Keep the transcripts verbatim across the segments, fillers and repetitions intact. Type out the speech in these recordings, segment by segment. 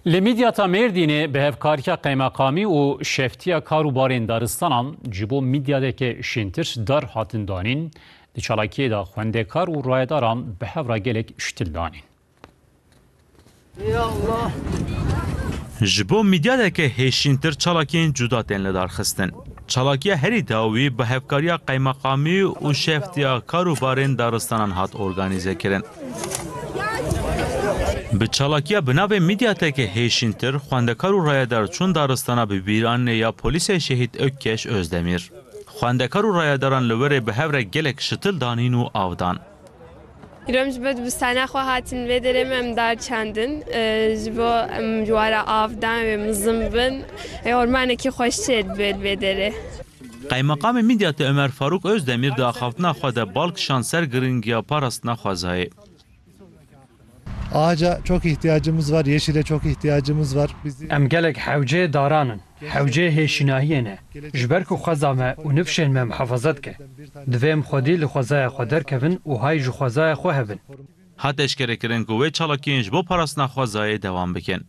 Li Midyata Mêrdînê bi hevkariya qeymeqamî û şeftiya kar û barên daristanan ji bo Midyateke hêşîntir dar hatin danîn. Di çalakiyê de xwendekar û rayedaran bi hev re gelek ştil danîn. Ji bo Midyateke hêşîntir çalakiyên cuda tên lidarxistin. Çalakiya herî dawî bi hevkariya qeymeqamî û şeftiya kar û barên daristanan hat organîzekirin. Bi çalakiya bi navê Midyateke hêşîntir, xwendekar û rayedar çûn daristana bi bîranê ya polîsê şehîd Ökkeş Özdemir. Xwendekar û rayedaran li werê bi hev re gelek şitil danîn û av dan. Îro em ji bo dibistana xwe hatin vê derê, em dar çandin. E, ji bo em ji we re av dan, wê mizin bin. E, ormanekî xweş çêdibê li vê derê. Qeymeqamê Midyatê Ömer Faruk Özdemir di axaftina xwe de bal kişand ser giringiya parastina xwezayê. Ağaca çok ihtiyacımız var, yeşile çok ihtiyacımız var. Bizi Em gelek hewceyê daran in, hewceyê hêşînahiyê ne. Ji ber ku xweza me û nifşên me mihafeze dike. Divê em xwedî li xwezaya xwe derkevin û hay ji xwezaya xwe hebin. Hat eşkerekirin ku wê çalakiyên ji bo parastina xwezayê dewam bikin.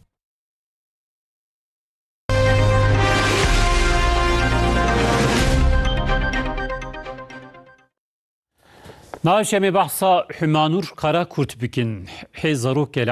Navşemê behsa Humanur Karakurt bikin. Hê zarokê li